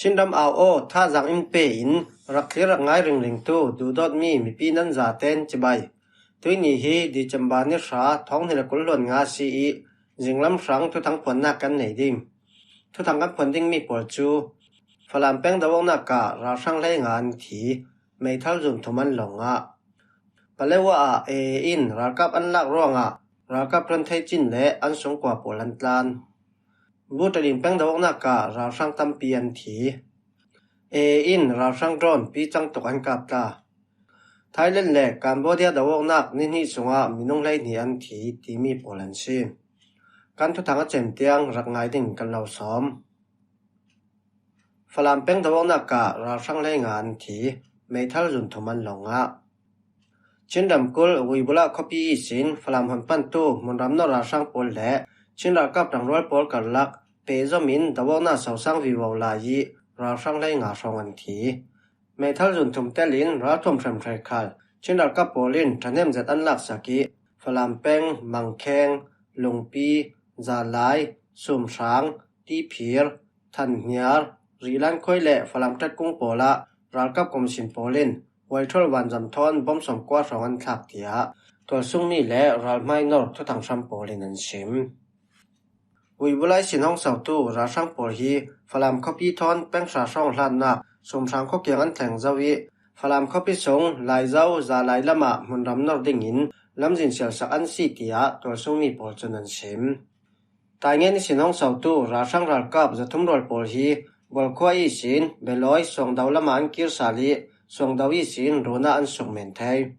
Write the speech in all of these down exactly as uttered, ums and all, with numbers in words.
Chin ram au aw, thazaang in pe in, rak thlir rak ngai ringringtu duhdawtmi mipi nan zaten cibai. Tuini hi December ni hra, thawng hnih le kul hluan nga si i, zinglam hrang thuthang phuannak kan nei ding. Thuthang kan phuan dingmi pawl cu Falam peng do-awknak ah ralhrang hleinga an thi, meithal zun thum an lawng ah. Palewa ah A A in ralkap an lak ruangah ralkap ṭuan thei cin le an sungkua pawl an tlan. Butalin peng do-awknak ah ralhrang tampi an thi. A A in ralhrang drone picang tuk an kap ta. Thailand le Cambodia do-awknak ni hnih sungah minung hleihnih an thi timi pawl an si. Kan thuthang a cem tiang rak ngai ding kan lo sawm. Falam peng do-awknak ah ralhrang hleinga an thi, meithal zun thum an lawng ah. Chin ramkulh Uibula khuapi ihsin Falam hun pantu hmunram nawr ralhrang pawl le Chin ralkap ṭangrual pawl karlak pehzom in do-awknak sosang vivo lai i ralhrang hleinga hrawng an thi. Meithal zun thum telin ralthuam hriamhrei khal Chin ralkap pawl in ṭhahnem zet an laksak i Falam peng, Mangkheng, Lungpi, Zalai, Sumhrang, Tiphir, Thanhniar, Rihlan khuai le Falam ṭatkung pawlah ralkap commission pawl in Waithol vanzam thawn bom sawmkua hrawng an thlak, tiah tualsungmi le ralhmai nor thuthang hram pawl in an sim. Uibulai sin hong sautu ralhrang pawl hi Falam khuapi thawn peng hra hrawng hlatnak Sumhrang khuakiang an thleng zo i Falam khuapi sung Laizo Zalai lamah hmunram nor dingin lamzin sialsak an si, tiah tualsungmi pawl cun an sim. Taingen ihsin hong sautu ralhrang ralkap zathum rual pawl hi Bualkhua ihsin Belawi Suangdo lamah an kir sal i Suangdo ihsin Runa an sukmen thei.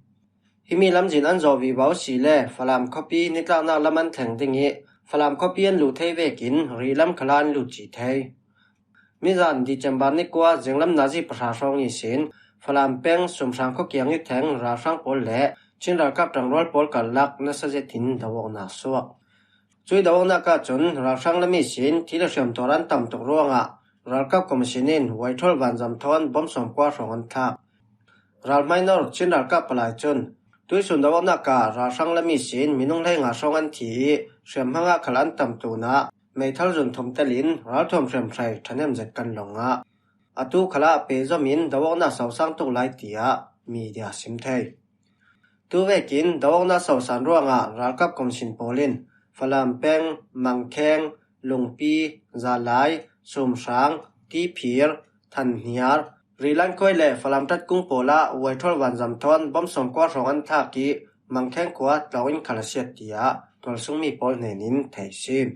Himi lamzin an zawh vivo si le Falam khuapi nitlaknak lam an thleng ding i Falam khuapi an luh thei vekin Rihlam khalah an lut ci thei. Mizan December ni kua zinglam nazi pahra hrawng ihsin Falam peng Sumhrang khuakiang i thleng ralhrang pawl le Chin ralkap ṭangrual pawl karlak nasa zetin do-awknak suak. Cui do-awknak ahcun ralhrang lam ihsin thi le hriamtuar an tam tuk ruangah ralkap commission in Waithol vanzam thawn bom sawmkua hrawng an thlak. Ralhmai nor Chin ralkap palai cun tuisun do-awknak ah ralhrang lam ihsin minung hleinga hrawng an thi i hriamhmang ah khal an tam tunah meithal zun thum telin ralthuam hriamhrei ṭhahnem zet kan lawng ah. Atu khalah pehzom in do-awknak sosang tuk lai, tiah media sim thei. Tuvekin do-awknak sosan ruangah ralkap commission pawl in Falam peng, Mangkheng, Lungpi, Zalai, Sumhrang, Tiphir, Thanhniar, Rihlan khuai le Falam ṭatkung pawlah Waithol vanzam thawn bom sawmkua hrawng an thlak i Mangkheng khua tlawng in khal a siat, tiah tualsungmi pawl hnenin thei si.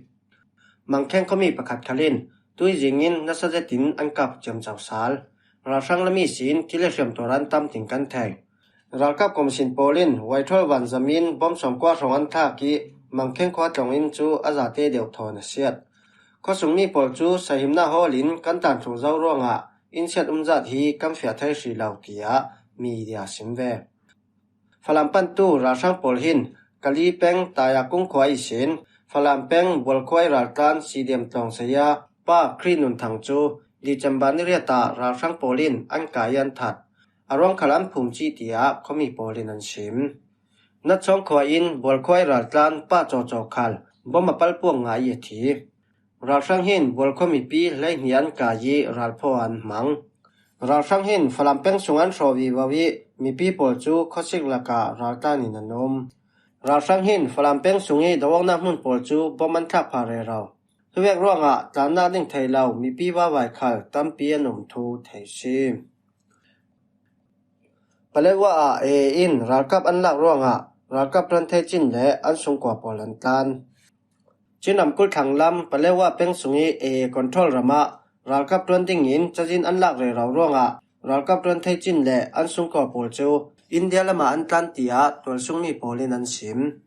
Mangkheng khuami pakhat khal in tuizing in nasa zetin an kap ciamco sal. Ralhrang lam ihsin thi le hriamtuar an tam ding kan thei. Ralkap commission pawl in Waithol vanzam in bom sawmkua hrawng an thlak i Mangkheng khua tlawng in cu a zate deuh thawn a siat. Khuasungmi pawl cu sahimnak hawl in kan tan thluh zo ruangah in siat umzat hi kan fiah thei hri lo, tiah media sim ve. Falam pantu ralhrang pawl hin Kali peng Tayakung khua ihsin Falam peng Bualkhua i raltlan Sidem tlawng saya Pa Khrih Nun Thang cu December ni riat ah ralhrang pawl in an kai an that. A ruang khal an phum cih, tiah khuami pawl in an sim. Nachawng khua in Bualkhua i raltlan Pa Cawcaw khal bom a palpuak ngai i a thi. Ralhrang hin Bualkhua mipi hleihnih an kai i ralphaw an hmang. Ralhrang hin Falam peng sung an hrawh vivo i mipi pawl cu khuasik lakah raltlan in an um. Ralhrang hin Falam peng sung i do-awknak hmun pawl cu bom an thlak phah rero. Hivek ruangah tlannak ding thei lo mipi vaivai khal tampi an um thu thei si. Palewa ah A A in ralkap an lak ruangah ralkap ṭuan thei cin le an sungkua pawl an tlan. Chin ramkulh thlang lam Palewa peng sung i A A control ram ah ralkap ṭuan dingin cazin an lak rero ruangah ralkap ṭuan thei cin le an sungkua pawl cu India lamah an tlan, tiah tualsungmi pawl in an sim.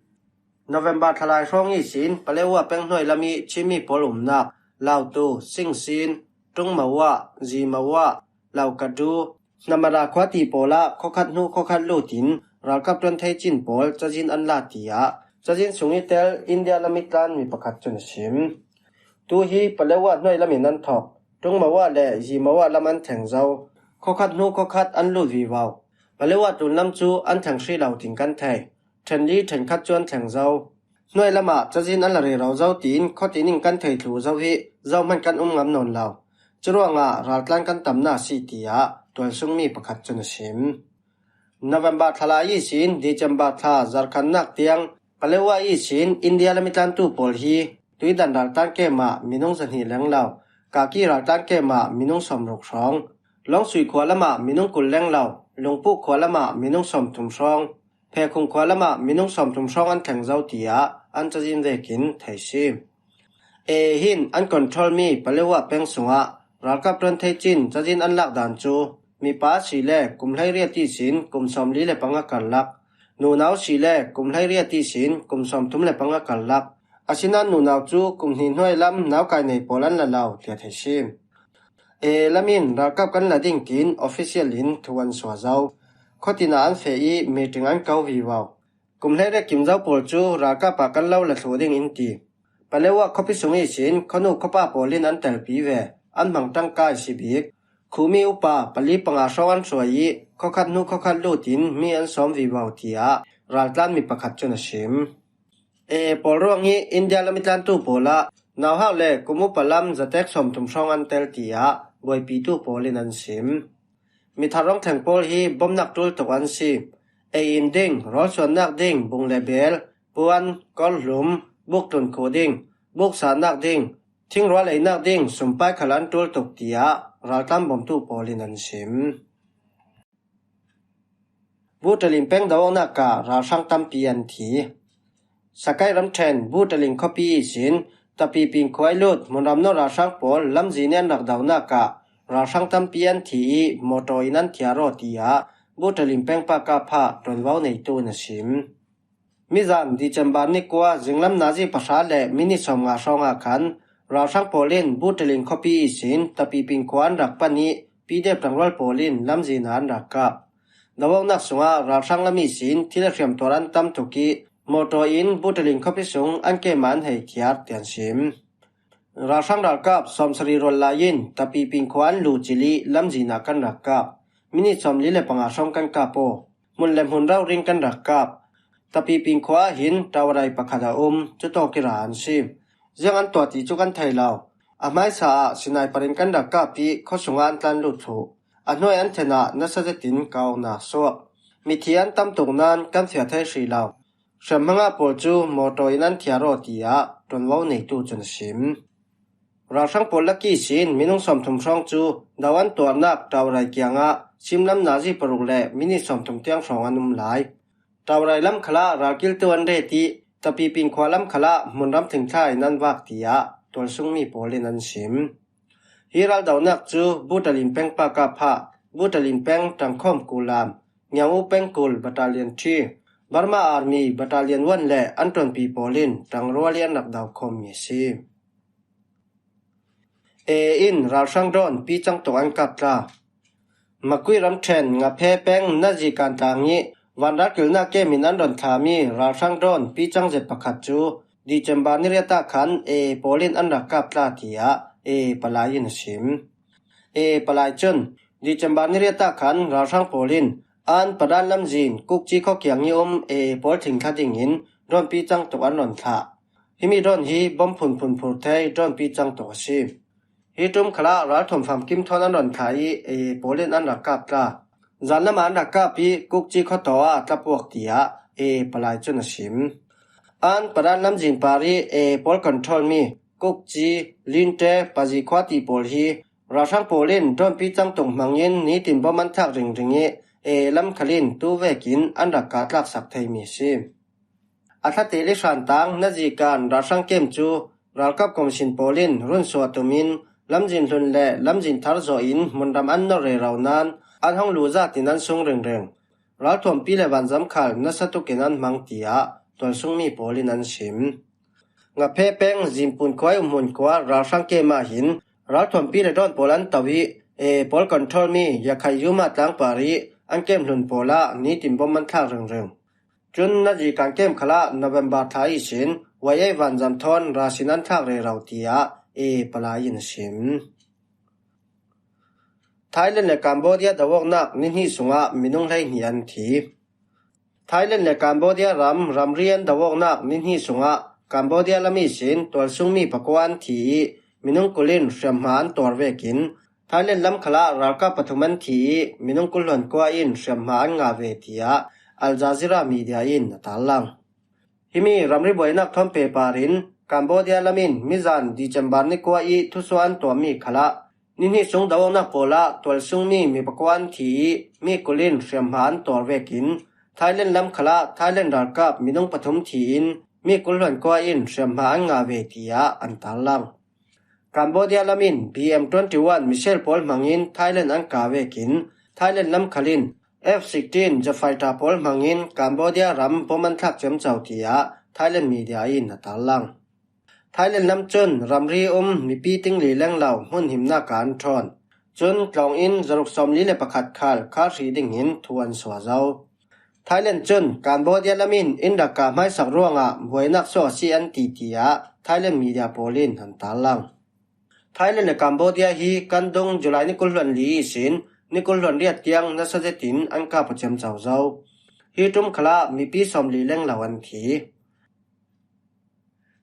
November thlalai hrawng ihsin Palewa peng hnuai lam i Chinmi pawl umnak Lautu, Singsin, Ṭungmawa, Zimawa, Laukadu, Namara khuati pawlah khuakhat hnu khuakhat lut in ralkap ṭuan thei cin pawl cazin an la, tiah cazin sung i tel India lam i tlan mi pakhat cun a sim. Tu hi Palewa hnuai lam in an thawk. Ṭungmawa le Zimawa lam an thleng zo. Khuakhat hnu khuakhat an lut vivo. Palewa tlun lam cu an thleng hri lo, tin kan thei. Ṭhenli ṭhenkhat cu an thleng zo. Hnuai lamah cazin an la rero zo, tiin khuatin in kan thei thluh zo i zohman kan um ngam nawn lo. Curuangah raltlan kan tamna a si, tiah tualsungmi pakhat cun a sim. November thla lai ihsin December thla zarhkhannak tiang Palewa ihsin India lam i tlantu pawl hi Tuidan raltlan kem ah minung zahnih leng lo, Kaki raltlan kem ah minung sawmruk hrawng, Longsui khua lamah minung kul leng lo, Lungpuh khua lamah minung sawmthum hrawng, Phekhung khua lamah minung sawmthum hrawng an thleng zo, tiah an cazin vekin thei si. A A hin an control mi Palewa peng sungah ralkap ṭuan thei cin cazin an lak dan cu mipa si le kum hleiriat ihsin kum sawmli le panga karlak, nunau si le kum hleiriat ihsin kum sawmthum le panga karlak, asinain nunau cu kum hnih hnuai lam naukai nei pawl an la lo, tiah thei si. A A lam in ralkap kan la ding tiin official in thu an suah zo. Khuatin ah an feh i meeting an ko vivo. Kum hleiriat kim zo pawl cu ralkap ah kan lo la thluh ding in ti. Palewa khuapi sung ihsin khuanu khuapa pawl in an telpi ve, an hmang ṭangka i si bik. Khumi upa pali panga hrawng an hruai i khuakhat hnu khuakhat lut in mi an sawm vivo, tiah raltlan mi pakhat cun a sim. A A pawl ruang hi India lam i tlantu pawl ah nauhak le kum upa lam zatek sawmthum hrawng an tel, tiah buaipitu pawl in an sim. Mithar rawng thleng pawl hi bomnak ṭul tuk an si. Ei in ding, rawl suannak ding, bung le bel, puan, kawlhlum, buktlun khuh ding, buk sannak ding, thingrual einak ding sumpai khal an ṭul tuk, tiah raltlan bawmtu pawl in an sim. Butalin peng do awknak ah ralhrang tampi an thi. Sakai ramṭhen Butalin khuapi ihsin Tapiping khua i lut hmunram no ralhrang pawl lamzin i an rak donak ah ralhrang tampi an thi i mawṭaw in an thiar aw, tiah Butalin peng pakap ah ṭuanvo neitu in a sim. Mizan December ni kua zinglam nazi pahra le minit sawmnga hrawngah khan ralhrang pawl in Butalin khuapi ihsin Tapiping khua an rak pan i P D F ṭangrual pawl in lamzin ah an rak kap. Do awknak sungah ralhrang lam ihsin thil a hriamtuar an tam tuk i mawṭaw in Butalin khuapi sung an kem ah an hei thiar, tiah an sim. Ralhrang ralkap sawmsarih rual lai in Tapiping khua an luh cil i lamzin ah kan rak kap. Minit sawmli le panga hrawng kan kap aw. Hmun le hmun rauring kan rak kap. Tapiping khua ah hin tawrai pakhat a um, cutawk i ra an si. Ziang an tuah ti cu kan thei lo. A hmaisa ah sniper in kan rak kap i khuasung ah an tlan lut thluh. A hnuai an then ah nasa zetin ka awknak suak. Mithi an tam tuk nain kan fiah thei hrih lo. Hriamhma ngah pawl cu mawṭaw in an thiar aw, tiah ṭuanvo neitu cun a sim. Ralhrang pawl lak ihsin minung sawmthum hrawng cu do an tuarnak tawrai kiangah simlam nazi paruk le minit sawmthum tiang hrawng an um lai. Tawrai lam khalah ralkiltu an ret i Tapiping khua lam khalah hmunram thingthla in an vak, tiah tualsungmi pawl in an sim. Hi raldonak cu Butalin peng pakap ah Butalin peng ṭangkhawm kulam, Ngiang U pengkul Battalion three, Burma Army Battalion one le an ṭuanpi pawl in ṭangrual i an rak dokhawmmi a si. A A in ralhrang drone picang tuk an kap tla. Makui ramṭhen Ngaphe peng Nazikan tlang i vanralkilnak kem in an ron thlami ralhrang drone picang zet pakhat cu December ni riat ah khan A A pawl in an rak kap tla, tiah A A palai in a sim. A A palai cun December ni riat ah khan ralhrang pawl in An Padan lamzin Kukci khua kiang i um A A pawl thingthla dingin drone picang tuk an ron thlah. Himi drone hi bom phunphun phur thei drone picang tuk a si. Hi ṭum khalah ralthuam famkim thawn an ron thlah i A A pawl in an rak kap tla. Zanlam ah an rak kap i Kukci khuataw ah tlapuak, tiah A A palai cun a sim. An Padan lamzin par i A A pawl control mi Kukci, Linte, Pazi khua ti pawl hi ralhrang pawl in drone picang tuk hmangin nitin bom an thlak ringring i A A lam khal in tu vekin an rak kah tlaksak theimi a si. A thlate le hrantang Nazikan ralhrang kem cu ralkap commission pawl in runsuah tumin lamzin hlun le lamzin thar zawh in hmunram an nor rero nain an hong luh zat in an sung ringring. Ralthuampi le vanzam khal nasa tukin an hmang, tiah tualsungmi pawl in an sim. Ngaphe peng Zimpun khua i umhmun khua ralhrang kem ah hin ralthuampi le drone pawl an to i A A pawl control mi Yakhai Yuma tlang par i an kem hlun pawl ah nitin bom an thlak ringring. Cun Nazikan kem khalah November thla ihsin Y A vanzam thawn rasin an thlak rero, tiah A A palai in a sim. Thailand le Cambodia do awknak ni hnih sungah minung hleihnih an thi. Thailand le Cambodia ram ramri an do awknak ni hnih sungah Cambodia lam ihsin tualsungmi pakua an thi i minung kul in hriamhma an tawr vekin Thailand lam khalah ralkap pathum an thi ih minung kul hluan kua in hriamhma an ngah ve, tiah Al Jazeera media in a tarlang. Himi ramri buainak thawn pehpar in Cambodia lam in mizan December ni kua ih thusuah an tuahmi khalah nihnih sung do-awknak pawlah tualsungmi mi pakua an thi ih mi kul in hriamhma an tawr vekin Thailand lam khalah Thailand ralkap minung pathum thi in mi kul hluan kua in hriamhma an ngah ve, tiah an tarlang. Cambodia lam in B M twenty-one missile pawl hmangin Thailand an kah vekin Thailand lam khal in F sixteen jet fighter pawl hmangin Cambodia ram bom an thlak ciamco, tiah Thailand media in a tarlang. Thailand lam cun ramri um mipi ting li lenglo hmun himnak ah an ṭhawn. Cun tlawng inn zaruk sawmli le pakhat khal khal hrih dingin thu an suah zo. Thailand cun Cambodia lam in inn rak kah hmaisak ruangah buainak suak a si an ti, tiah Thailand media pawl in an tarlang. Thailand le Cambodia hi kan dung July ni kul hluan li ihsin ni kul hluan riat tiang nasa zetin an kap a ciamco zo. Hi ṭum khalah mipi sawmli lenglo an thi.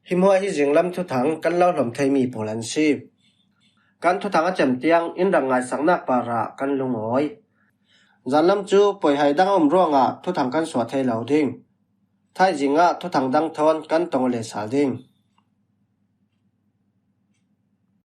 Hi hmuah hi zinglam thuthang kan lo hlawm theimi pawl an si. Kan thuthang a cem tiang in rak ngaisaknak parah kan lungawi. Zanlam cu poihai dang a um ruangah thuthang kan suah thei lo ding. Thaizing ah thuthang dang thawn kan tong le sal ding.